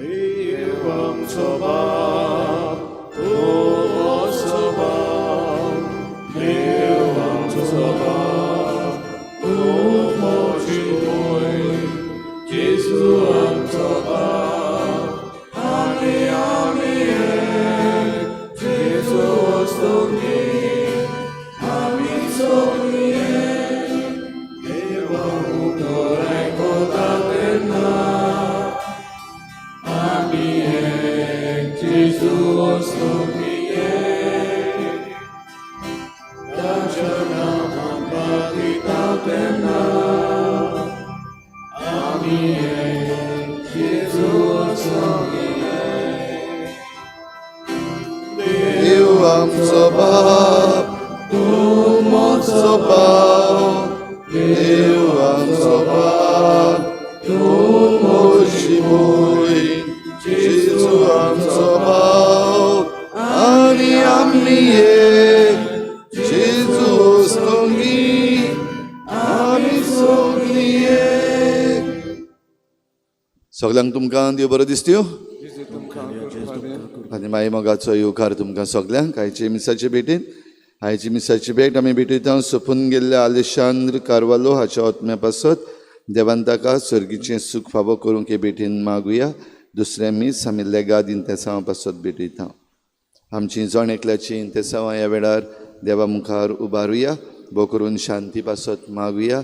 देव आमचो बाप, तूं म्हजो बाप, देव आमचो बाप, तूं म्हजी भयण, जेजू आमचो बाप, आनी आमी एक, जेजू वस्तुंगी, आमी सगळीं एक, देवा उतर आयकता तेन्ना आमी एक, जेजू वस्तुंगी एक, ताच्या नांवान प्रार्थता तेन्ना आमी एक, जेजू वस्तुंगी एक. देव आमचो बाप, तूं म्हजो बाप, देव आमचो बाप, तूं म्हजी भयण, जेजू आमचो बाप, आनी आमी एक, जेजू वस्तुंगी, आमी सगळीं एक. सगल्यांक तुमकां देव बरो दिसत्यो जेजू तुमकां कृपा दी. आनी माई मोगाचो येवकार तुमकां सगल्यांक आयचे मिसाचे भेटीन. आयची मिसाची भेट आमी भेटयता सोंपून गेल्ल्या आलेशांद्र कार्वालो हाच्या आत्म्या पासत. देवान ताका सर्गीचें सूख फावो करूंक हे भेटीन मागुया. दुसरें मीस आमी लेगाद इंतेसांवा पासत भेटयता. आमची जण एकल्याची इंतेसांवां ह्या वेळार देवा मुखार उबारुया. भोव करून शांती पासत मागुया,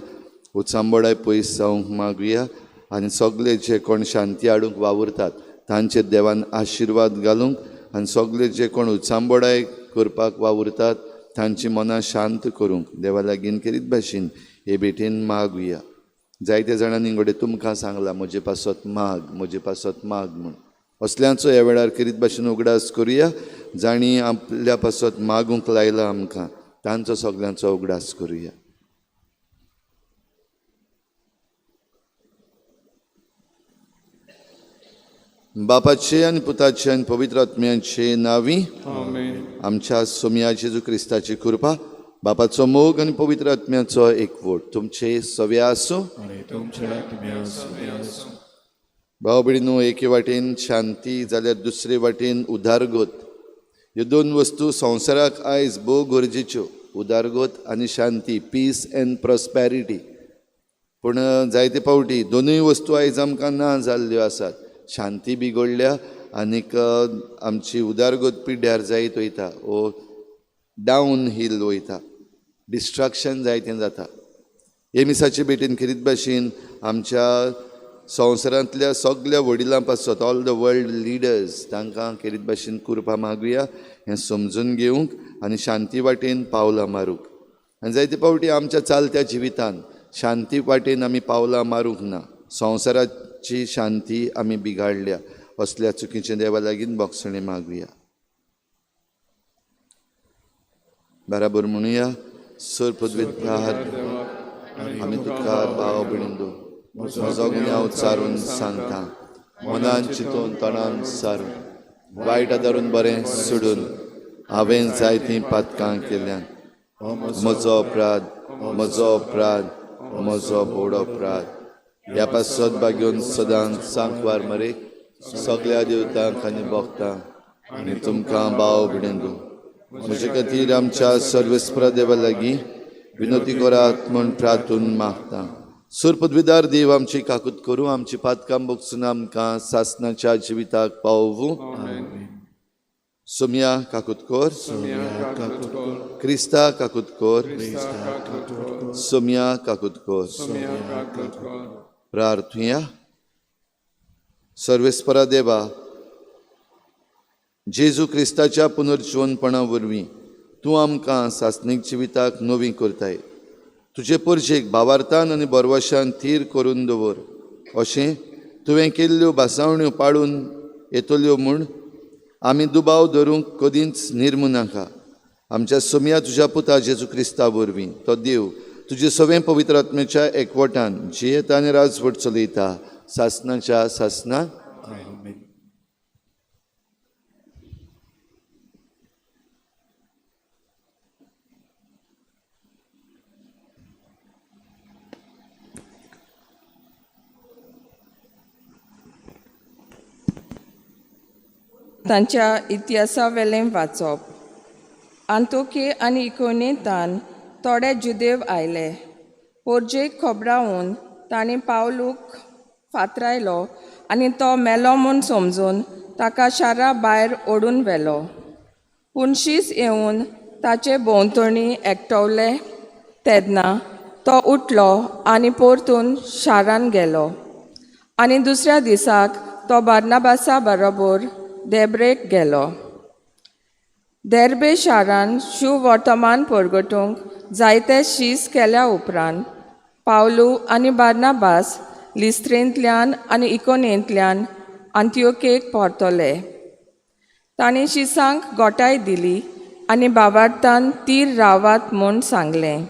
उचांबळाय पयस जावंक मागुया आनी सगळे जे कोण शांती हाडूंक वावुरतात तांचेर देवान आशिर्वाद घालूंक आनी सगळे जे कोण उचांबळाय करपाक वावुरतात तांची मनां शांत करूंक देवा लागीं केरीत भाशेन हे भेटेन मागुया. जायते जाणांनी घडये तुमकां सांगलां म्हजे पासत माग, म्हजे पासत माग म्हूण. असल्यांचो ह्या वेळार केरीत भाशेन उगडास करुया. जांणी आपल्या पासत मागूंक लायलां आमकां तांचो सगल्यांचो उगडास करुया. बापाचे आनी पुताचे आनी पवित्र आत्म्याचे नांवी आमेन. आमच्या सोमया जेजू क्रिस्ताची कृपा, बापाचो मोग आनी पवित्र आत्म्याचो एकवट तुमचे सव्या आसूं आनी तुमच्या आत्म्या सव्या आसूं. भाव भयणीनो, एके वाटेन शांती जाल्यार दुसरे वाटेन उदारगत. ह्यो दोन वस्तू संवसाराक आयज भोव गरजेच्यो, उदारगत आनी शांती, पीस एंड प्रॉस्पेरिटी. पूण जायते फावटी दोनूय वस्तू आयज आमकां ना जाल्ल्यो आसात. शांती बिगडल्या आनीक आमची उदारगत पिड्ड्यार जायत वयता ओ डावन हील वयता, डिस्ट्रक्शन जायतें जाता. हे मिसाचे भेटीन खेरीत भाशेन आमच्या संवसारांतल्या सगल्या वडिलां पासत, ऑल the world leaders, तांकां खेरीत भाशेन कृपा मागुया हें समजून घेवंक आनी शांती वाटेन पावलां मारूंक. आनी जायते फावटी आमच्या चालत्या जिवितान शांती वाटेन आमी पावलां मारूंक ना, संवसाराची शांती आमी बिगाडल्या. असल्या चुकीचें देवा लागीं बोगसणें मागुया. बराबर म्हणुया, सर पदवेदार आमी तुका भाव भयणींनो म्हजो गुन्यांव चारून सांगता, मनान चिंतून तणान सारून वायट आदारून बरें सोडून हांवें जायतीं पातकां केल्यान. म्हजो अपराध, म्हजो अपराध, म्हजो व्हड अपराध. ह्या पासत बागेवन सदांच सांकवार मरे सगल्या देवतांक आनी भक्तांक आनी तुमकां भाव भयणींनो म्हजे खातीर आमच्या सर्वेस्परा देवा लागीं विनोती करात म्हूण प्रार्थून मागता. सूर पदवीदार देव आमची काकूत करूं, आमची पातकां बोगसून आमकां सासनाच्या जिविताक पावोवूं. सोमया काकूत कर, क्रिस्ता काकूत कर, सोमया काकूत कर. प्रार्थुया. सर्वेस्परा देवा, जेजू क्रिस्ताच्या पुनर्जिवनपणा वरवीं तूं आमकां सासणीक जिविताक नवी करताय. तुजे परजेक भावार्थान आनी बरवशान थीर करून दवर, अशें तुवें केल्ल्यो भासावण्यो पाळून येतल्यो म्हूण आमी दुबाव धरूंक कदींच निर्मू नाका. आमच्या सोमया तुज्या पुता जेजू क्रिस्ता वरवीं तो देव तुजे सवें पवित्र आत्म्याच्या एकवटान जियेता आनी राजवट चलयता सासनाच्या सासना. तांच्या इतिहासावेलें वाचप. आंतोके आनी इकोनेंतान थोडे जुदेव आयले. पोरजेक खबरावून तांणी पावलूक फातरायलो आनी तो मेलो म्हूण समजून ताका शारा भायर ओडून व्हेलो. पूण शीस येवन ताचे भोंवतणी एकटवले तेन्ना तो उठलो आनी परतून शारान गेलो. आनी दुसऱ्या दिसाक तो बार्नाबासा बरोबर देब्रेक गेलो. देर्बे शारान शुवर्तमान परगटूंक जायते शीस केल्या उपरांत पावलू आनी बार्नाबास लिस्त्रेंतल्यान आनी इकोनेंतल्यान आंतियोकेक परतले. तांणी शिसांक गोठाय दिली आनी बाबार्थान तीर रावात म्हूण सांगलें.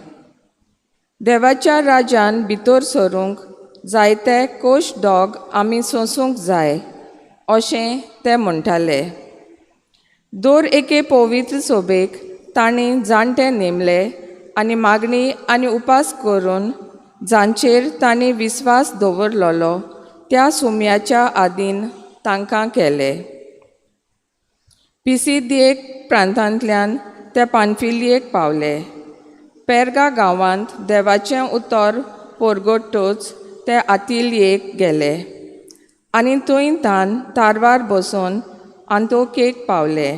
देवाच्या राज्यान भितर सरूंक जायते कोश डॉग आमी सोंसूंक जाय अशें ते म्हणटाले. दर एके पवित्र सोबेक तांणी जाणटे नेमले आनी मागणी आनी उपास करून जांचेर तांणी विस्वास दवरलेलो त्या सुम्याच्या आदीन तांकां केले. पिसिदियेक प्रांतांतल्यान ते पानफिलियेक पावले. पेर्गा गांवांत देवाचें उतर पोरगोटच ते आतिलियेक गेले आनी थंय तान तारवार बसून आंतोकेक पावले.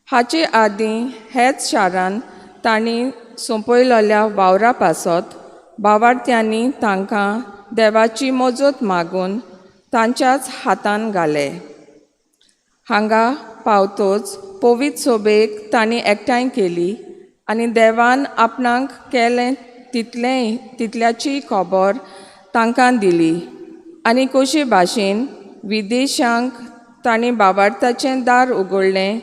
हाचे आदीं हेच शारान तांणी सोंपयलेल्या वावरा पासत बावार्थ्यांनी तांकां देवाची मजत मागून तांच्याच हातान घाले. हांगा पावतोच पवित्र सोबेक तांणी एकठांय केली आनी देवान आपणाक केलें तितलेंय तितल्याची खबर तांकां दिली आनी कशे भाशेन विदेशांक तांणी बाबार्थाचें दार उगडलें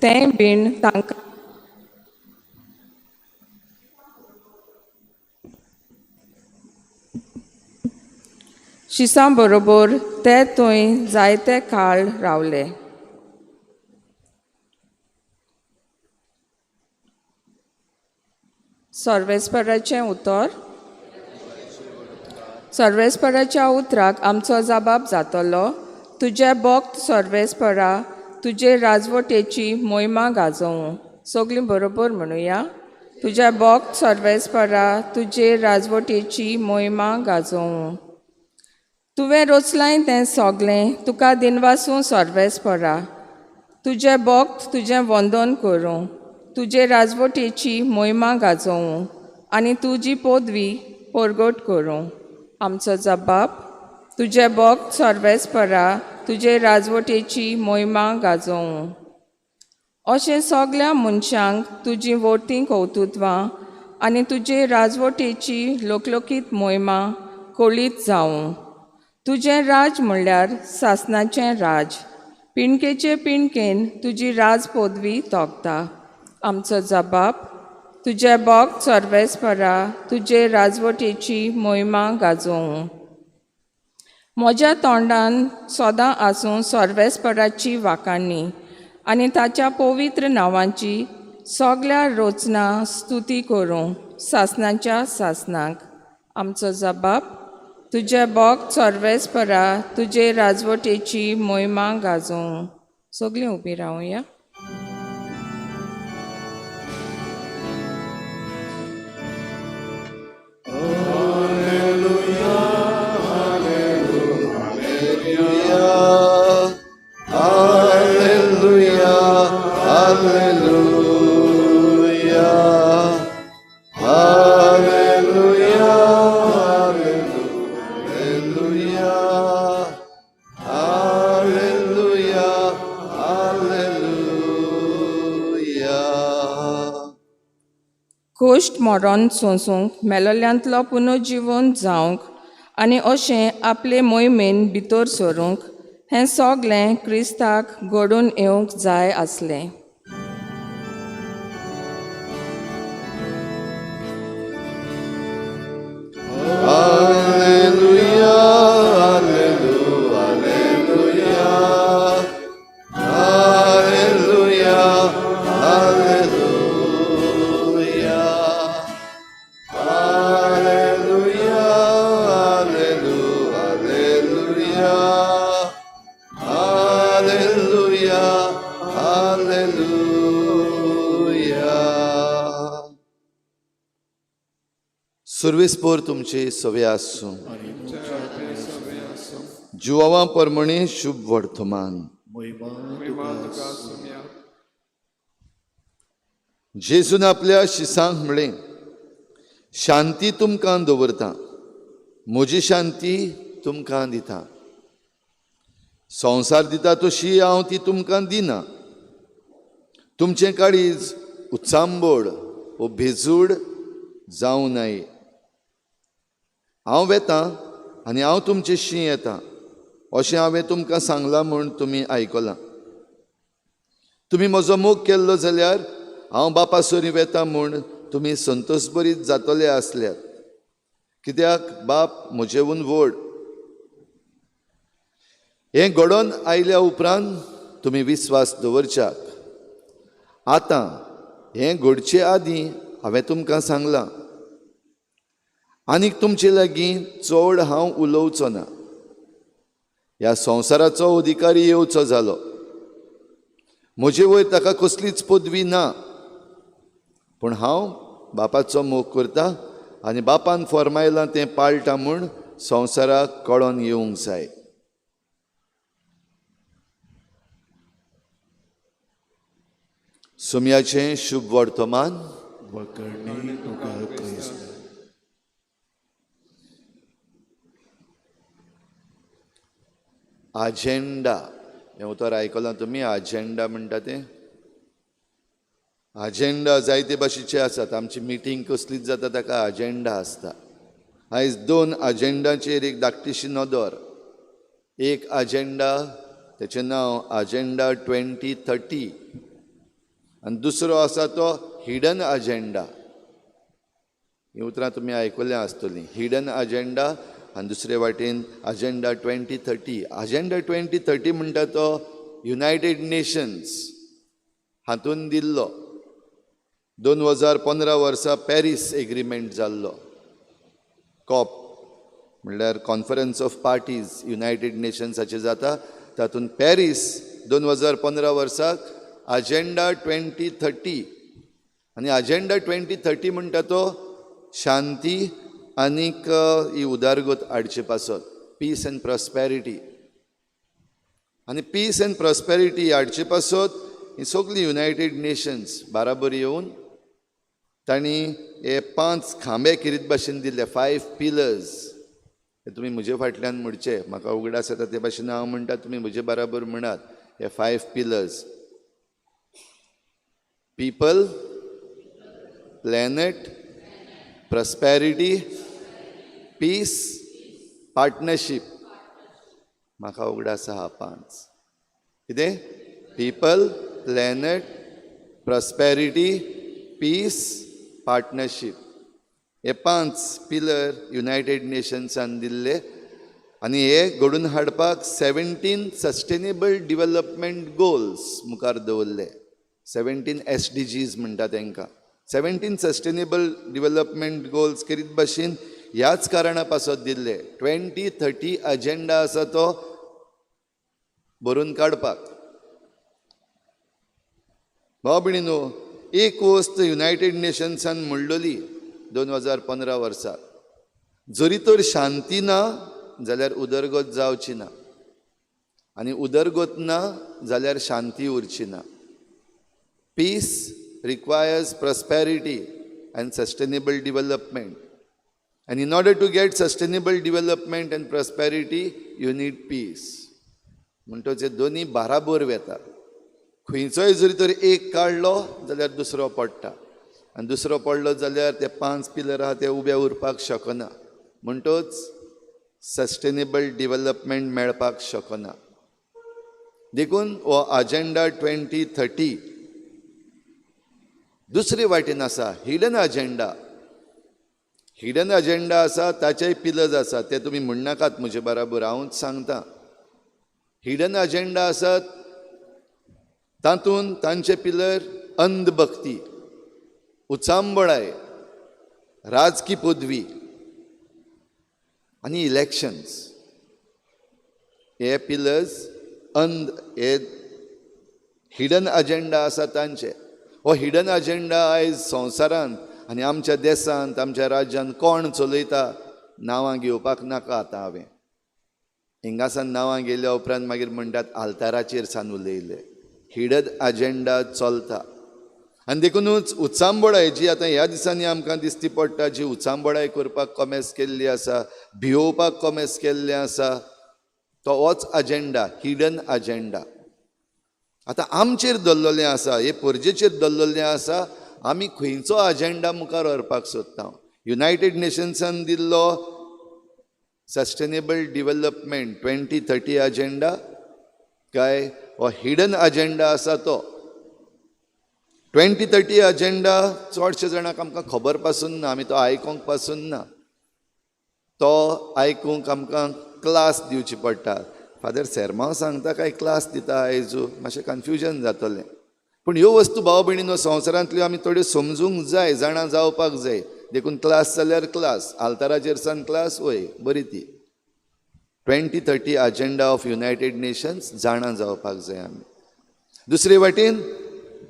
तें बीन तांकां शिसां बरोबर ते थंय जायते काळ रावले. सर्वेस्पराचें उतर. सर्वेस्पराच्या उतराक आमचो जबाब जातलो. तुजे भक्त सर्वेस्परा तुजे राजवटेची मोहिमा गाजोवं. सगळीं बरोबर म्हणुया. तुजे भक्त सर्वेस्परा तुजे राजवटेची मोहिमा गाजोवं. तुवें रचलाय तें सगळें तुका दिनवासूं सर्वेस्परा. तुजें भक्त तुजें वंदन करूं, तुजे राजवटेची मोहिमा गाजोवं आनी तुजी पदवी परगट करूं. आमचो जबाब. तुजें भक्त सर्वेस्परा तुजे राजवटेची मोहिमा गाजोवं. अशें सगळ्या मनशांक तुजी वर्तीं कौतुत्वां आनी तुजे राजवटेची लोकलोकीत मोहिमा कळीत जावं. तुजें राज म्हणल्यार सासणाचें राज, पिणकेचे पिणकेन तुजी राज पदवी तोखता. आमचो जबाब. तुजें भक्त सर्वेस्परा तुजे राजवटेची मोहिमा गाजोवं. म्हज्या तोंडान सदां आसूं सर्वेस्पराची वाखाणी आनी ताच्या पवित्र नांवाची सगळ्या रचना स्तुती करूं सासणाच्या सासणाक. आमचो जबाब. तुजें भक्त सर्वेस्परा तुजे राजवटेची मोहिमा गाजोवं. सगळीं उबीं रावया. Alleluia, Alleluia, Alleluia, Alleluia, Alleluia, Alleluia. Cost मरण सोंसूंक मेलोल्यांतलो पुनर्जिवन जावंक आनी अशें आपले मोहिमेन भितर सरूंक हें सगळें क्रिस्ताक घडून येवंक जाय आसलें. Alleluia, Alleluia, Alleluia, Alleluia, Alleluia, Alleluia, सुर्वेसपोर तुमचे सवे आसूं. जुवावा परमणे शुभ वर्तमान. जेजून आपल्या शिसांक म्हळें, शांती तुमकां दवरता, म्हजी शांती तुमकां दिता. संवसार दिता तशी हांव ती तुमकां दिना. तुमचें काळीज उचांबोड वो भेजूड जावं नये. हांव वेतां आनी हांव तुमचे शी येता अशें हांवें तुमकां सांगलां म्हूण तुमी आयकलां. तुमी म्हजो मोग केल्लो जाल्यार हांव बापा सरीं वेता म्हूण तुमी संतोशभरीत जातले आसल्यात, कित्याक बाप म्हजेहून व्हड. हें घडोवन आयल्या उपरांत तुमी विस्वास दवरच्याक. आतां हें घडचे आदीं हांवें तुमकां सांगलां. आनीक तुमचे लागीं चड हांव उलोवचो ना. ह्या संवसाराचो अधिकारी येवचो जालो. म्हजे वयर ताका कसलीच पदवी ना, पूण हांव बापाचो मोग करता आनी बापान फर्मायलां तें पाळटा म्हूण संवसाराक कळोन येवंक जाय. सुमयाचें शुभ वर्तमान. आजेंडा हें उतर आयकलां तुमी? आजेंडा म्हणटा तें. आजेंडा जायते भाशेचे आसात. आमची मिटींग कसलीच जाता ताका आजेंडा आसता. आयज दोन आजेंडाचेर एक धाकटीशी नदर. एक आजेंडा तेचें नांव आजेंडा 2030 आनी दुसरो आसा तो हिडन आजेंडा. हीं उतरां तुमी आयकुल्यां आसतलीं. हिडन आजेंडा आनी दुसरे वाटेन आजेंडा 2030. आजेंडा 2030 म्हणटा तो युनायटेड नेशन्स हातून दिल्लो. 2015 वर्सा पॅरीस एग्रीमेंट जाल्लो. कॉप म्हणल्यार कॉन्फरन्स ऑफ पार्टीज युनायटेड नेशन्साचें जाता, तातूंत पॅरीस 2015 वर्साक आजेंडा 2030. आनी आजेंडा 2030 म्हणटा तो शांती आनीक ही उदरगत हाडचे पासत, पीस एंड प्रॉस्पेरिटी. आनी पीस एंड प्रॉस्पेरिटी हाडचे पासत ही सगळीं युनायटेड नेशन्स बाराबर येवन तांणी हे 5 खांबे किरीत भाशेन दिल्ले, 5 पिलर्स. हे तुमी म्हजे फाटल्यान म्हणचे, म्हाका उगडास येता ते भाशेन हांव म्हणटा, तुमी म्हजे बराबर म्हणात. हे 5 pillars: people, planet, prosperity, peace, partnership. म्हाका उगडास आहा 5. कितें? People, planet, prosperity, peace, partnership. हे 5 पिलर युनायटेड नेशन्सान दिल्ले आनी हे घडून हाडपाक 17 सस्टेनेबल डिवलपमेंट गोल्स मुखार दवरले. 17 SDGs म्हणटा तांकां. 17 सस्टेनेबल डिवलपमेंट गोल्स करीत भाशेन ह्याच कारणा पासत दिल्ले. 2030 अजेंडा आसा तो भरून काडपाक. भाव भयणीनो, एक वस्त युनायटेड नेशन्सान म्हणलोली 2015 वर्सा, जरी तर शांती ना जाल्यार उदरगत जावची ना आनी उदरगत ना जाल्यार शांती उरची ना. Peace requires prosperity and sustainable development, and in order to get sustainable development and prosperity you need peace. म्हणटच हे दोनी बाराबर वेता. खंयचोय जरी तर एक काडलो जाल्यार दुसरो पडटा आनी दुसरो पडलो जाल्यार ते 5 पिलर आहा ते उबे उरपाक शकना. म्हणटच सस्टेनेबल डिवलपमेंट मेळपाक शकना. देखून हो आजेंडा 2030 दुसरे वाटेन आसा हिडन अजेंडा. हिडन अजेंडा आसा, ताचेय पिलर्स आसा, ते तुमी म्हणनाकात म्हजे बराबर, हांवूच सांगता. हिडन अजेंडा आसात तातूंत तांचे पिलर अंधभक्ती, उचांबळाय, राजकी पदवी आनी इलेक्शन्स. हे पिलर्स अंध, हे हिडन अजेंडा आसा तांचे. हो हिडन अजेंडा आयज संवसारांत आनी आमच्या देसांत, आमच्या राज्यांत कोण चलयता नांवां घेवपाक नाका. आतां हांवें हिंगासान नांवां गेल्या उपरांत मागीर म्हणटात आल्ताराचेर सान उलयले. हिडन अजेंडा चलता. आनी देखुनूच उचांबळाय जी आतां ह्या दिसांनी आमकां दिसती पडटा, जी उचांबळाय करपाक कोमेस केल्ली आसा, भियोवपाक कोमेस केल्लें आसा, तो होच अजेंडा, हिडन अजेंडा आतां आमचेर दवरलेलें आसा, हे परजेचेर दवरलेलें आसा. आमी खंयचो अजेंडा मुखार व्हरपाक सोदता? युनायटेड नेशन्सान दिल्लो सस्टेनेबल डिवेलपमेंट 2030 अजेंडा काय हो हिडन अजेंडा आसा तो 2030 अजेंडा? चडशे जाणांक आमकां खबर पासून ना, आमी तो आयकूंक पासून ना. तो आयकूंक आमकां क्लास दिवची पडटा. फादर सेरमांव सांगता काय क्लास दिता आयजू, मातशें कन्फ्युजन जातलें. पूण ह्यो वस्तू भाव भयणीनो संवसारांतल्यो आमी थोड्यो समजूंक जाय, जाणा जावपाक जाय. देखून क्लास जाल्यार क्लास, आल्ताराचेर सान क्लास वय बरी ती. 2030 agenda of United Nations जाणा जावपाक जाय आमी. दुसरे वाटेन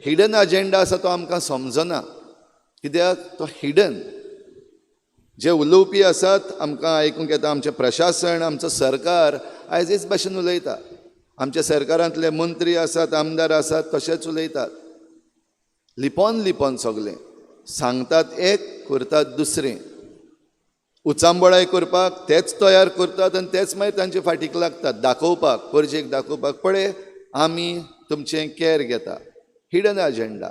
हिडन अजेंडा आसा तो आमकां समजना, कित्याक तो हिडन. जे उलोवपी आसात आमकां आयकूंक येता, आमचें प्रशासन, आमचो सरकार आयज हेच भाशेन उलयता. आमच्या सरकारांतले मंत्री आसात, आमदार आसात, तशेंच उलयतात, लिपोन लिपोन सगलें सांगतात एक, करतात दुसरें. उचांबळाय करपाक तेच तयार करतात आनी तेच मागीर तांचे फाटीक लागतात दाखोवपाक, परजेक दाखोवपाक, पळय आमी तुमचें कॅर घेता. हिडन अजेंडा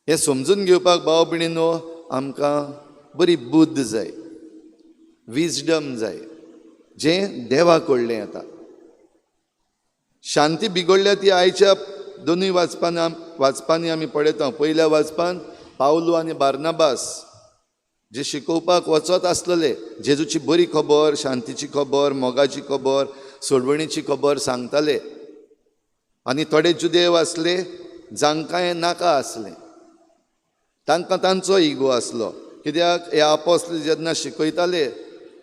हें समजून घेवपाक भाव भयणीनो आमकां बरी बुद्द जाय, विजडम जाय, जें देवा कडलें येता. शांती बिगडल्या ती आयच्या दोनूय वाचपांनी आमी पळयता. पयल्या वाचपान पावलू आनी बार्नाबास जे शिकोवपाक वचत आसलेले, जेजूची बरी खबर, शांतीची खबर, मोगाची खबर, सोडवणीची खबर सांगताले. आनी थोडे जुदेव आसले जांकां हें नाका आसलें, तांकां तांचो इगो आसलो. कित्याक हे आपोस्ल जेन्ना शिकयताले,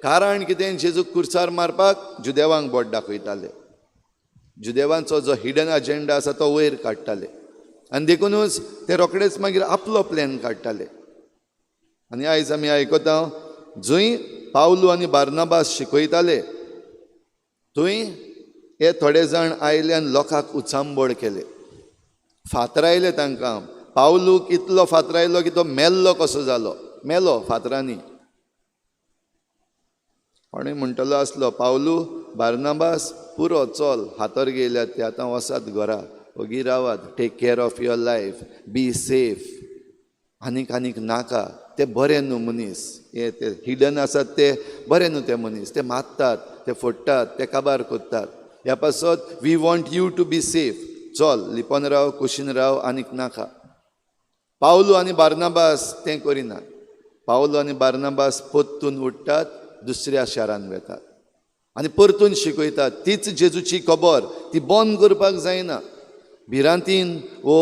कारण कितें, जेजूक कुर्सार मारपाक जुदेवांक बोट दाखयताले. जुदेवांचो जो हिडन अजेंडा आसा तो वयर काडटाले आनी देखुनूच ते रोखडेच मागीर आपलो प्लॅन काडटाले. आनी आयज आमी आयकता जंय पावलू आनी बार्नाबास शिकयताले थंय हे थोडे जाण आयले आनी लोकांक उचांबळ केले, फातरायले तांकां. पावलूक इतलो फातरायलो की तो मेल्लो कसो जालो, मेलो फातरांनी. कोणूय म्हणटलो आसलो, पावलू बार्नाबास पुरो, चल हातर गेल्यात ते, आतां वसात घरा, ओगी रावात, take care of your life, be safe, आनीक आनीक नाका. ते बरे न्हू मनीस, हे ते हिडन आसात ते बरे न्हू, ते मनीस ते मारतात, ते फोडटात, ते काबार करतात. ह्या पासत we want you to be safe, चल लिपोन राव, कुशीन राव, आनीक नाका. पावलू आनी बार्नाबास तें करिनात. पावलू आनी बार्नाबास परतून उठ्ठात, दुसऱ्या शारान वेतात आनी परतून शिकयतात तीच जेजूची खबर. ती बंद करपाक जायना भिरांतीन वो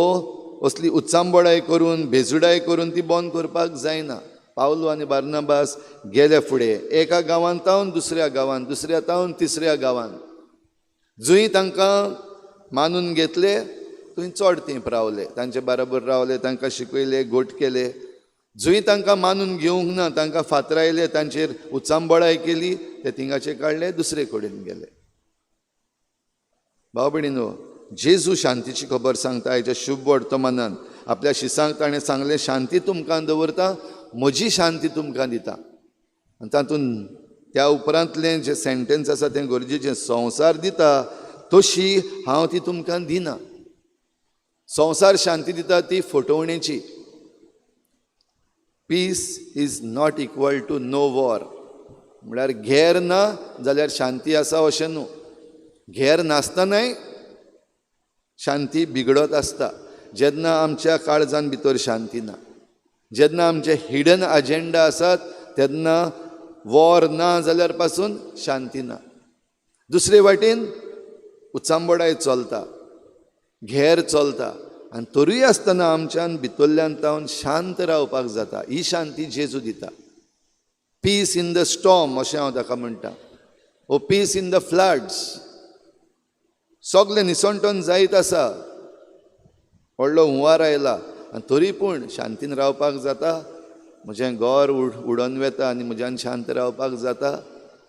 असली उचांबळाय करून, बेजुडाय करून ती बंद करपाक जायना. पावलू आनी बार्नाबास गेले फुडें, एका गांवांत तावन दुसऱ्या गांवांत, दुसऱ्या तावन तिसऱ्या गांवांत. जंय तांकां मानून घेतले थंय चड तेंप रावले, तांचे बराबर रावले, तांकां शिकयले, गोट केले. जंय तांकां मानून घेवंक ना, तांकां फातरायले, तांचेर उचांबळाय केली, ते थिंगाचे काडले, दुसरे कडेन गेले. भाव भयणीनो, जेजू शांतीची खबर सांगता आयच्या शुभ वर्तमानान. आपल्या शिसांक ताणें सांगलें, शांती तुमकां दवरता, म्हजी शांती तुमकां दिता. आनी तातूंत त्या उपरांतलें जें सेंटेन्स आसा तें गरजेचें, संवसार दिता तशी हांव ती तुमकां दिना. संवसार शांती दिता ती फटवणेची. Peace is not equal to no war. म्हळ्यार घेर ना जाल्यार शांती आसा अशें न्हू. घेर नासतनाय शांती बिगडत आसता. जेन्ना आमच्या काळजान भितर शांती ना, जेन्ना आमचे हिडन अजेंडा आसात, तेन्ना वॉर ना जाल्यार पासून शांती ना. दुसरे वाटेन उचांबळाय चलता, घेर चलता, आनी तरूय आसतना आमच्यान भितरल्यान तावन शांत रावपाक जाता. ही शांती जेजू दिता. पीस इन the storm अशें हांव ताका म्हणटा, oh peace in the floods. सगलें निसणटोन जायत आसा, व्हडलो हुंवार आयला आनी तरी पूण शांतीन रावपाक जाता. म्हजें घर उडोन वेता आनी म्हज्यान शांत रावपाक जाता.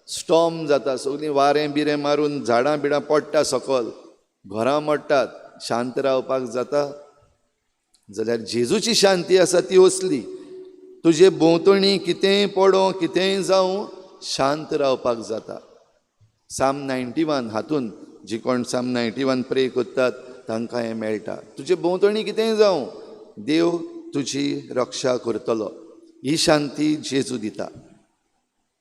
स्टॉम जाता, सगळीं वारें बिरें मारून झाडां बिडां पडटा सकल, घरां मोडटात, शांत रावपाक जाता. जाल्यार जेजूची शांती आसा ती असली, तुजे भोंवतणी कितेंय पडों कितेंय जावं शांत रावपाक जाता. साम 91 हातून जी कोण साम 91 प्रे करतात तांकां हें मेळटा. तुजे भोंवतणी कितेंय जावं देव तुजी रक्षा करतलो. ही शांती जेजू दिता.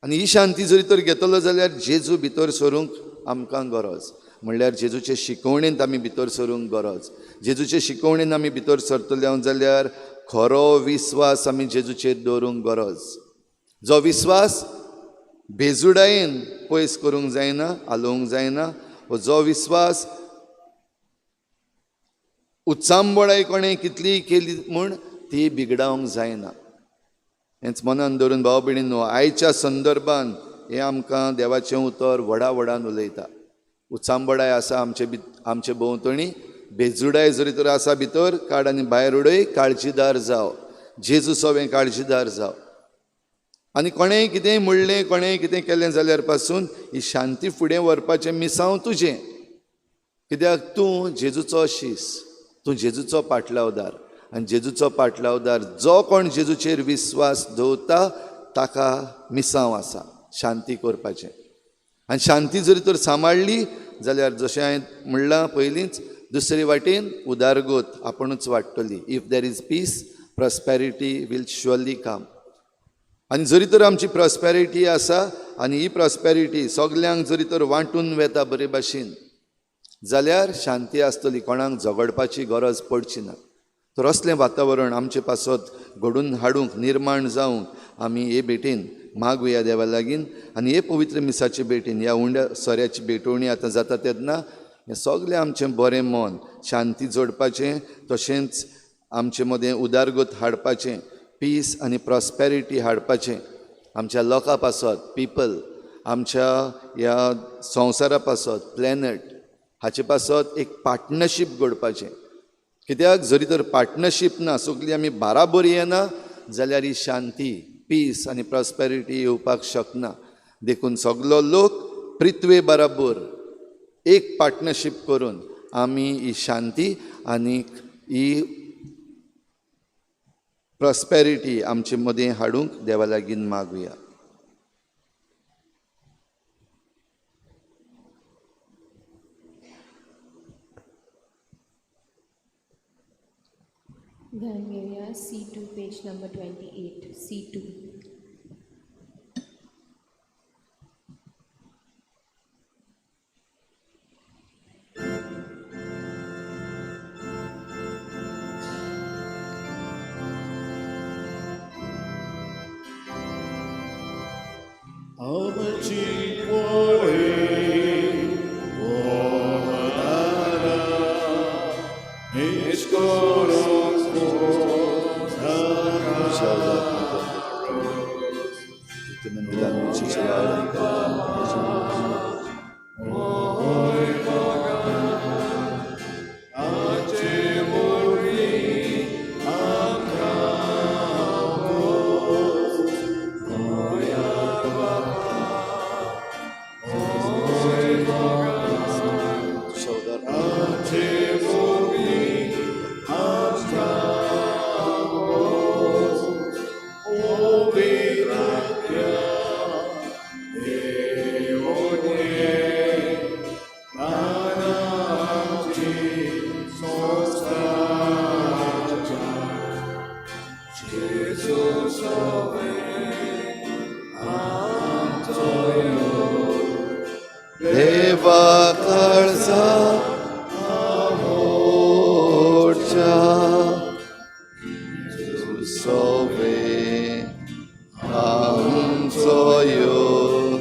आनी ही शांती जरी तर घेतलो जाल्यार जेजू भितर सरूंक आमकां गरज, म्हणल्यार जेजूचे शिकवणेंत आमी भितर सरूंक गरज. जेजूचे शिकवणेन आमी भितर सरतले जाल्यार खरो विस्वास आमी जेजूचेर दवरूंक गरज. जो विस्वास बेजुडायेन पयस करूंक जायना, हालोवंक जायना, वो जो विस्वास उचांबळाय कोणें कितलीय केली म्हूण ती बिगडावंक जायना. हेंच मनान धरून भाव भयणींनो, आयच्या संदर्भान हें आमकां देवाचें उतर व्हडा व्हडान उलयता. उचांबळाय आसा आमचे आमचे भोंवतणी, बेजुडाय जरी तर आसा भितर, काड आनी भायर उडय, काळजीदार जाव, जेजू सोवें काळजीदार जाव. आनी कोणेंय कितेंय म्हणलें, कोणेंय कितें केलें जाल्यार पासून ही शांती फुडें व्हरपाचें मिसांव तुजें. कित्याक तूं जेजूचो शीस, तूं जेजूचो पाटलावदार, आनी जेजूचो पाटलावदार जो कोण जेजूचेर विस्वास दवरता ताका मिसांव आसा शांती करपाचें. आनी शांती जरी तर सांबाळ्ळी जाल्यार जशें हांवें म्हणलां पयलींच, दुसरे वाटेन उदारगत आपुणूच वाडटली. If there is peace, prosperity will surely come. आनी जरी तर आमची प्रॉस्पेरिटी आसा आनी ही प्रॉस्पेरिटी सगल्यांक जरी तर वांटून वेता बरे भाशेन जाल्यार शांती आसतली, कोणाक झगडपाची गरज पडची ना. तर असलें वातावरण आमचे पासत घडून हाडूंक, निर्माण जावंक आमी हे भेटेन मागुया देवा लागीं. आनी हे पवित्र मिसाचे भेटेन, ह्या उंड्या सोऱ्याची भेटवणी आतां जाता तेन्ना हें सगळें आमचें बरें मन शांती जोडपाचें, तशेंच आमचे मदें उदारगत हाडपाचें, पीस आनी प्रॉस्पेरिटी हाडपाचें आमच्या लोकां पासत, पिपल, आमच्या ह्या संवसारा पासत, प्लॅनट हाचे पासत एक पार्टनरशीप घडपाचें. कित्याक जरी तर पार्टनरशीप ना, सगळीं आमी बाराबरी येना जाल्यार ही शांती, पीस आनी प्रॉस्पेरिटी येवपाक शकना. देखून सगलो लोक पृथ्वे बराबर एक पार्टनरशीप करून आमी ही शांती आनी ही प्रॉस्पेरिटी आमचे मदीं हाडूंक देवा लागीं मागुया. ध्यान घेऊया C2 page number 28, C2. आमची पोळे कोणाला देवा काळजा आवडच्या सोवे आमचो यो,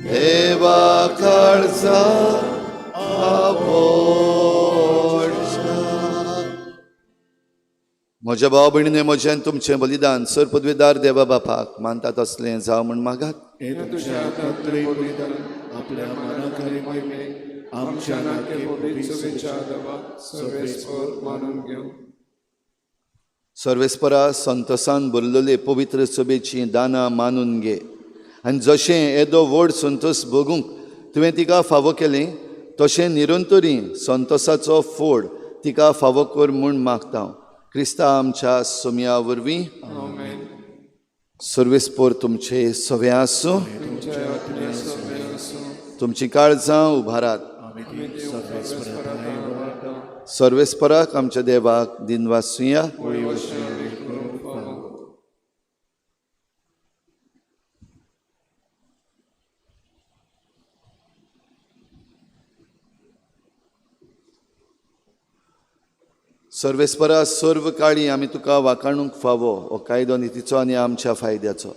देवा काळजा आवडच्या. म्हज्या भाव भयणीने म्हजें तुमचें बलिदान सर पदवीदार देवा बापाक मानता तसलें जावं म्हूण मागात. हे तुझ्या हातांतले बलिदान आपल्या मनाखाली महिमे आमच्या नाके पवित्र देवा सर्वेस्पर मानून घेऊ. सर्वेस्परा संतोसान भरलेले पवित्र सभेचीं दानां मानून घे आनी जशें येदो व्हड संतोस भोगूंक तुवें तिका फावो केलें तशें निरंतरी संतोसाचो फोड तिका फावो कर म्हूण मागता. क्रिस्ता आमच्या सोमया वरवीं. सर्वेस्पर तुमचे सवे आसूं. तुमची काळजां उभारात. सर्वेस्पराक आमच्या देवाक दिनवासुया. सर्वेस्परा सर्व काळी आमी तुका वाखाणूंक फावो हो कायदो नितीचो आनी आमच्या फायद्याचो,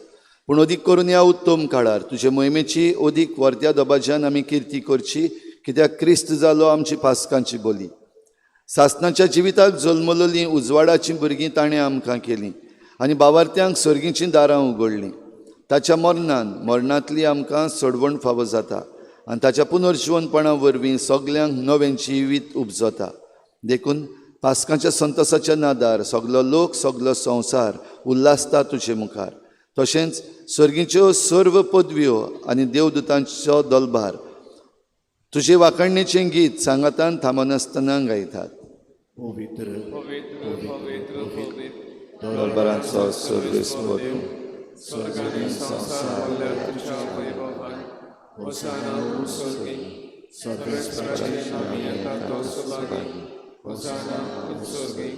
पूण अदीक करून ह्या उत्तम काळार तुजे मोहिमेची अदीक वर्त्या दबाज्यान आमी किर्ती करची, कित्याक क्रिस्त जालो आमची पासकांची बोली. सासणाच्या जिविताक जल्मलोलीं उजवाडाचीं भुरगीं ताणें आमकां केलीं आनी बावार्थ्यांक सर्गीचीं दारां उगडलीं. ताच्या मरणान मरणांतली आमकां सोडवण फावो जाता आनी ताच्या पुनर्जिवनपणा वरवीं सगल्यांक नवें जिवीत उपजता. देखून पासकांच्या संतोसाच्या नादार सगलो लोक सगलो संवसार उल्हासता तुजे मुखार. तशेंच सर्गीच्यो सर्व पदव्यो आनी देवदूतांचो दलभार तुजे वाखाणणेचें गीत सांगातान थांबनासतना गायतात. पवित्र पवित्र पवित्र दलभारांचो सर्वेस्पर स्वर्ग आनी संवसार भरल्यार तुज्या वैभवान. होसाना उत्सर्गी सर्वेस्पराचे नामी येता तो सुभागी. होसाना उत्सर्गी.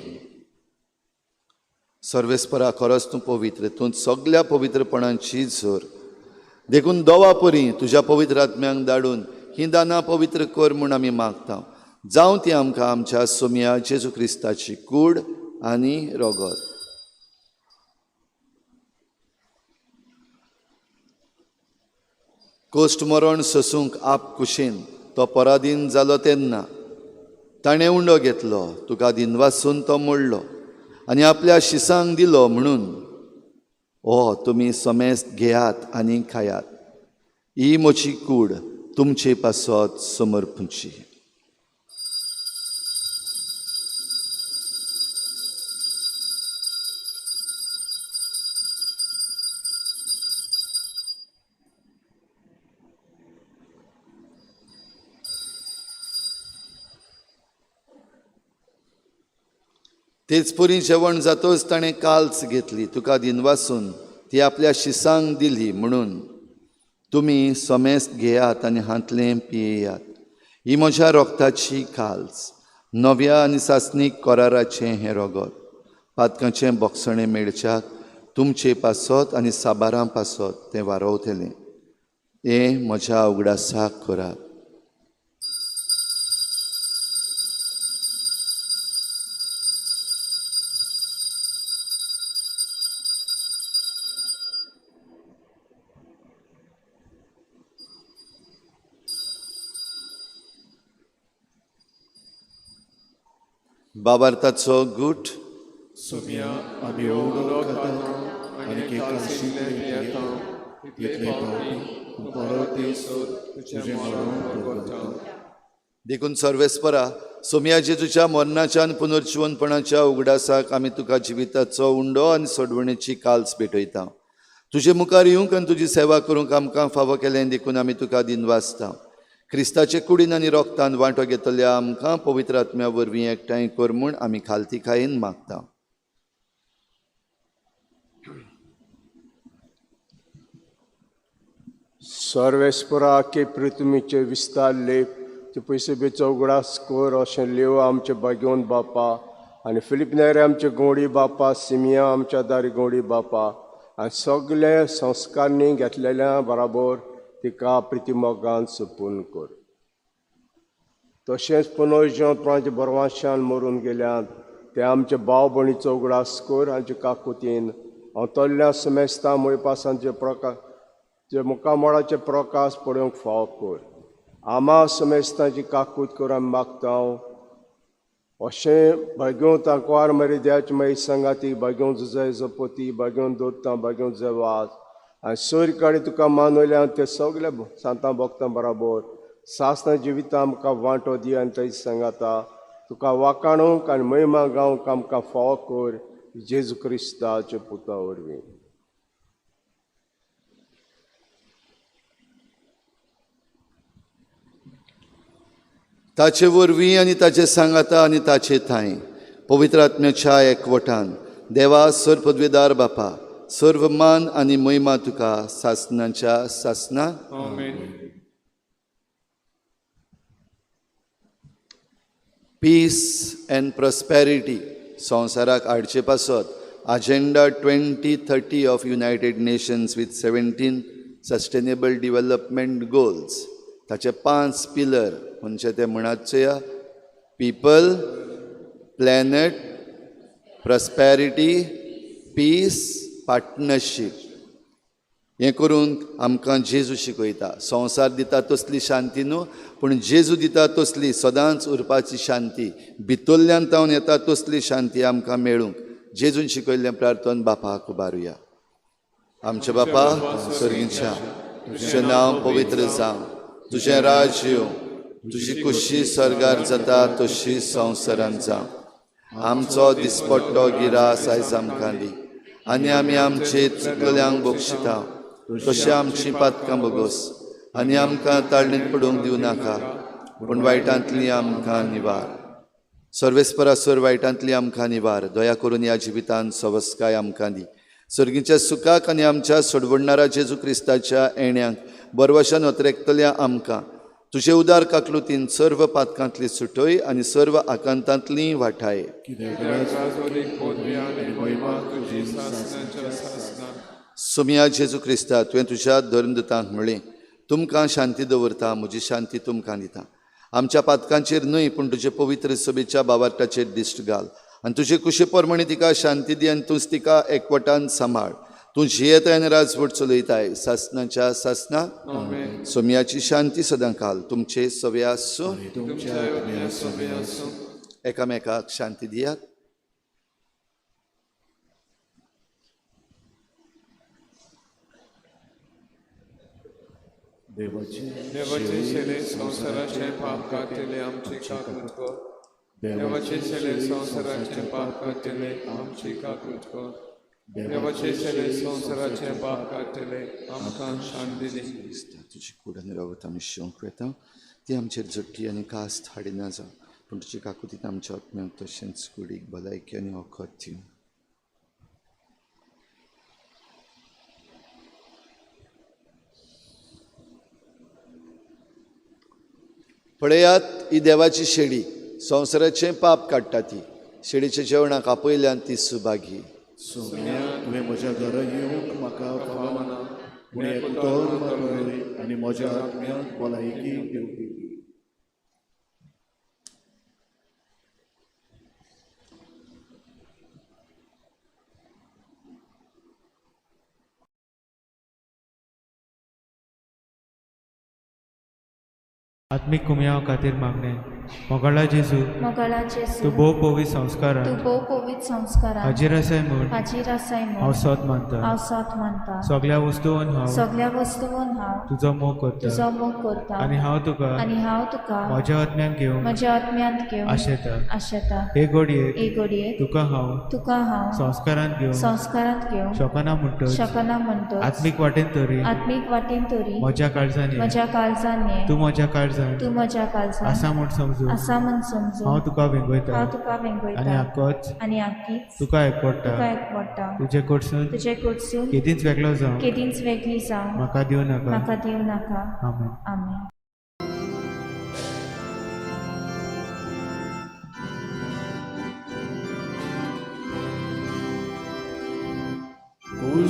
सर्वेस्परा खरोच तूं पवित्र, तूं सगल्या पवित्रपणाची झर. देखून दोवा परी तुज्या पवित्र आत्म्यांक धाडून हीं दानां पवित्र कर म्हूण आमी मागता. जावं ती आमकां आमच्या सोमया जेजू क्रिस्ताची कूड आनी रोगत. कोश्ट मरण सोसूंक आप कुशीन तो पराधीन जालो तेन्ना ताणें उंडो घेतलो, तुका दिनवासून तो मोडलो आनी आपल्या शिसांक दिलो म्हणून, ओ तुमी समेस्त घेयात आनी खायात, ही म्हजी कूड तुमचे पासत समर्पूची. तेच परी जेवण जातोच ताणें काल्च घेतली, तुका दिनवासून ती आपल्या शिसांक दिली म्हणून, तुमी समेस्त घेयात आनी हांतलें पियेयात, ही म्हज्या रोगताची काल्च, नव्या आनी सासणीक कराराचें हें रोगत, पातकांचें बोगसणें मेळच्याक तुमचे पासत आनी साबारां पासत तें वारोवतलें. हें म्हज्या उगडासाक करात. बाबार्थाचो गूट सोमया आमी उडो खाता आनी कालशिल्ले पियेता तितले पावटी तूं परत येयसर तुजें मरण परगटा. देखून सर्वेस्परा सोमया जेजूच्या मरणाच्या आनी पुनर्जिवनपणाच्या उगडासाक आमी तुका जिविताचो उंडो आनी सोडवणेची काल्स भेटयता. तुजे मुखार येवंक आनी तुजी सेवा करूंक आमकां फावो केलें देखून आमी तुका दिनवासता. क्रिस्ताचे कुडीन आनी रोगतान वांटो घेतल्या आमकां पवित्र आत्म्या वरवीं एकठांय कर म्हूण आमी खालतीकायेन मागता. सर्वेस्परा के पृथ्वीचे विस्तार लेप ते पयशे बेचो उगडास कर अशें लेव आमचे भाग्योन बापा आनी फिलीप नेरे आमचे गोडी बापा, सिमिया आमच्या दारी गोडी बापा आनी सगळे संस्कारणी घेतलेल्या बराबर तिका प्रितिमोगान सुपून कर. तशेंच पुनर्जीवनपणाचे बरवाशान मरून गेल्यात ते आमचे भाव भयणीचो उगडास कर आमचे काकुतीन अंतरल्या समेस्तां मोयपासांचे प्रकाश जे मुखामळाचे प्रकाश पळोवंक फावो कर. आमा समेस्तांची काकूत कर आमी मागता. अशें भाग्यों तांकवार मरे द्याचे मागीर सांगाती भाग्यों जुजय जपोती भाग्यों दोत्तां भाग्यों जवाज आनी सोर काडी तुका मानवल्या ते सगळे सांतां भोगतां बराबर सासना जिविता आमकां वांटो दी आनी थंय सांगाता तुका वाकाणूंक आनी महिमा गावंक आमकां फावो कर. जेजू क्रिस्ताच्या पुता वरवीं. ताचे वरवीं आनी ताचे सांगाता आनी ताचे थांय पवित्र आत्म्याच्या एकवटान देवा सर पदवेदार बापा सर्व मान आनी महिमा तुका सासनाच्या सासना. आमेन. पीस अँड प्रॉस्पेरिटी संवसाराक हाडचे पासत agenda 2030 of United Nations with 17 sustainable development goals ताचे 5 पिलर खंयचे ते म्हणात चोया. People, planet, prosperity, peace, partnership. हें करून आमकां जेजू शिकयता. संवसार दिता तसली शांती न्हू, पूण जेजू दिता तसली सदांच उरपाची शांती, भितरल्यान तावन येता तसली शांती आमकां मेळूंक जेजून शिकयल्लें प्रार्थन बापाक उबारुया. आमच्या बापा सर्गीच्या, तुजें नांव पवित्र जावं, तुजें राज्य येवं, तुजी कुशी सर्गार जाता तशी संवसारांत जावं. आमचो दिसपट्टो गिरास आयज आमकां दी आनी आमी आमचे चुकल्यांक बक्षिता तशें आमची पातकां बगोस आनी आमकां ताळणीत पडूंक दिवं नाका, पूण वायटांतली आमकां निवार. सर्वेस्परा सर वायटांतली आमकां निवार. दया करून ह्या जिवितांत सवस्काय आमकां दी. सर्गीच्या सुखाक आनी आमच्या सोडवणणारा जेजू क्रिस्ताच्या येण्याक बरवशान अत्रेकतल्या आमकां तुजे उदार काकलुतीन सर्व पातकांतली सुटय आनी सर्व आकांतांतली वाठाय. सोमिया जेजू क्रिस्ता, तुवें तुज्या धर्मदूतांक म्हळें, तुमकां शांती दवरता, म्हजी शांती तुमकां दिता. आमच्या पातकांचेर न्हय पूण तुजे पवित्र सभेच्या बावार्टाचेर दिश्ट घाल आनी तुजे कुशे प्रमाणे तिका शांती दी आनी तूंच तिका एकवटान सांबाळ. तूं जियेताय आनी राजवट चलयताय सासनाच्या सासना. सोमियाची शांती सदां काल तुमचे सवे आसूं. एकामेकाक शांती दियात. देवाचे शेले संवसाराचे पाप काडटले आमची काकूट कर. देवाचे शेले संवसाराचे पाप काडटले आमची काकूट कर. देवाचे शेले संवसाराचे पाप काडटले आमकां शांती दी. तुजी कूड आनी रगत आमी शिवंक वेता ती आमचेर झट्टी आनी कास्त हाडिना जावं, पूण तुजी काकुतीन आमच्या आत्म्याक तशेंच कुडीक भलायकी आनी वखद दिवं. पळयात ही देवाची शेडी संवसाराचें पाप काडटा. ती शेडीच्या जेवणाक आपयल्यान ती सुभागी. सोम्या, तुवें म्हज्या घरा येवंक म्हाका फावना, पूण एक उतर मात उलय आनी म्हज्या आत्म्याक भलायकी दिवपी. आत्मीक कुमयाव खातीर मागणें. मोगाळा जेजू, मोगाळा जेजू, तूं भोव पवित्र संस्कारान, तूं भोव पवित्र संस्कारान हाजीर आसाय म्हूण, हाजीर आसाय म्हूण हांव सोद मानता, हांव सोद मानता. सगळ्या वस्तून हांव, सगळ्या वस्तून हांव तुजो मोग करता, तुजो मोग करता आनी हांव तुका, आनी हांव तुका म्हज्या आत्म्यान घेवंक, म्हज्या आत्म्यांत घेवंक आशेता, आशेता. हे घडयेक, हे घडयेक तुका हांव, तुका हांव संस्कारांत घेवंक, संस्कारांत घेवंक शकना म्हणटच, शकना म्हणटच, आत्मीक वाटेन तरी, आत्मीक वाटेन तरी म्हज्या काळजान, म्हज्या काळजान ये, तूं म्हज्या काळजान, तूं म्हज्या काळजान आसा म्हूण समजून, आसा म्हूण समजून हांव तुका वेंगयता, हांव तुका वेंगयता आनी आकोच, आनी आकीच तुका एकवडटा, तुका एकवडटा. तुजे कडसून, तुजे कडसून केदींच वेगळो जावं, केदींच वेगळी जावं म्हाका दिवं नाका, म्हाका दिवं नाका. आमेन. आमेन. Kuria,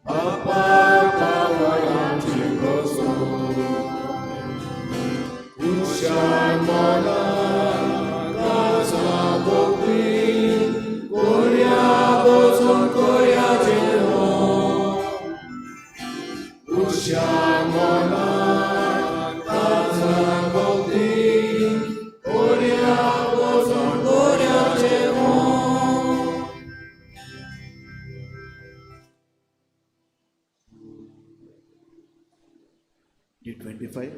अपार पावय आमचे बसून उशान मनान काळजा भोगती कोर्या बसून कोर्या जेवण उशान मनान काळजा भोगती कोर्या बसून कोर्या जेवण. D25.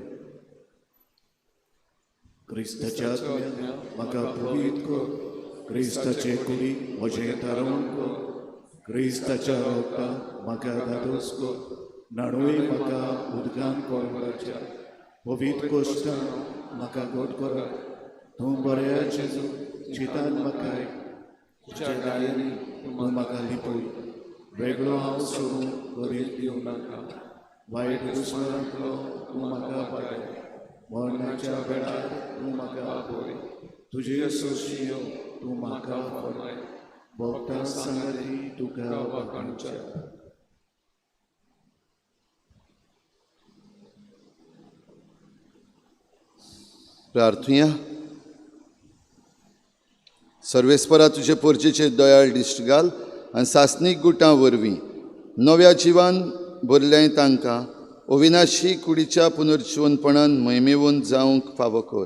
क्रिस्ताच्या आत्म्या म्हाका पवित्र कर, क्रिस्ताचे कुडी म्हजें थारोवन कर, क्रिस्ताच्या रोगता म्हाका धादोस कर, न्हाणूय म्हाका उदकान कोलवाच्या पवित्र कोश्टान म्हाका गोड कर, तूं बऱ्या जेजू चितान म्हाका तुज्या गायांनी तूं म्हाका लिपय, वेगळो हांव सोडूं करीत दिवं नाका. वायट दुस्मनांतलो तूं म्हाका पाटय, मरणाच्या वेळार तूं म्हाका आपय, तुजे सोशियो तूं म्हाका फर्माय, भोगता सांगाती तुका वाखाणच्या. प्रार्थुया. सर्वेस्परा, तुजे पोरचेचे दयाळ दिश्ट घाल आनी सासणीक गुटां वरवीं नव्या जिवान भरलें तांकां अविनाशी कुडीच्या पुनर्जिवनपणान महिमेवन जावंक फावो कर,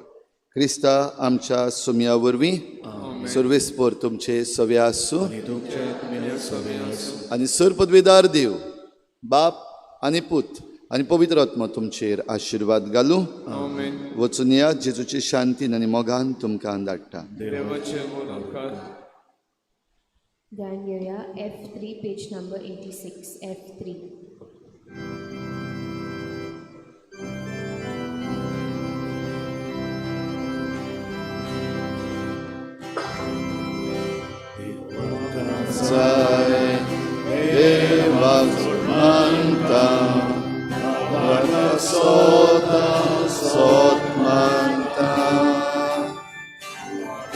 क्रिस्ता आमच्या सुमया वरवीं. सर्वेस्पर तुमचे सवे आसूं. आनी तुमच्या आत्म्या सवे आसूं. आनी सर पदवेदार देव बाप आनी पूत आनी पवित्र आत्मा तुमचेर आशिर्वाद घालूं. आमेन. वचून या, जेजूची शांतीन आनी मोगान तुमकां धाडटा. देवाचे मोल उपकार. गायन घेवया F3, page number 86, F3. जाय देवाक मानता, सोता सोत मानता,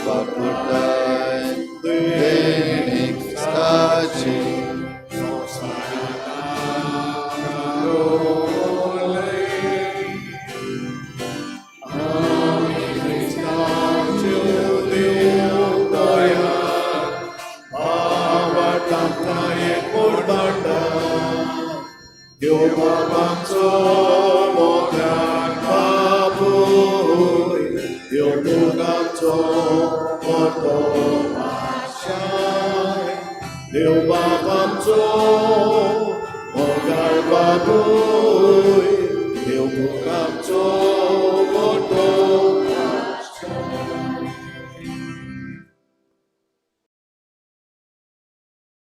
बापुटाय देणीक ताची. देव बाबांचो मोगान बापूय, देव पुतांचो मोटो पाशाय, देव बाबांचो मोगाळ बापूय, देव पुतांचो.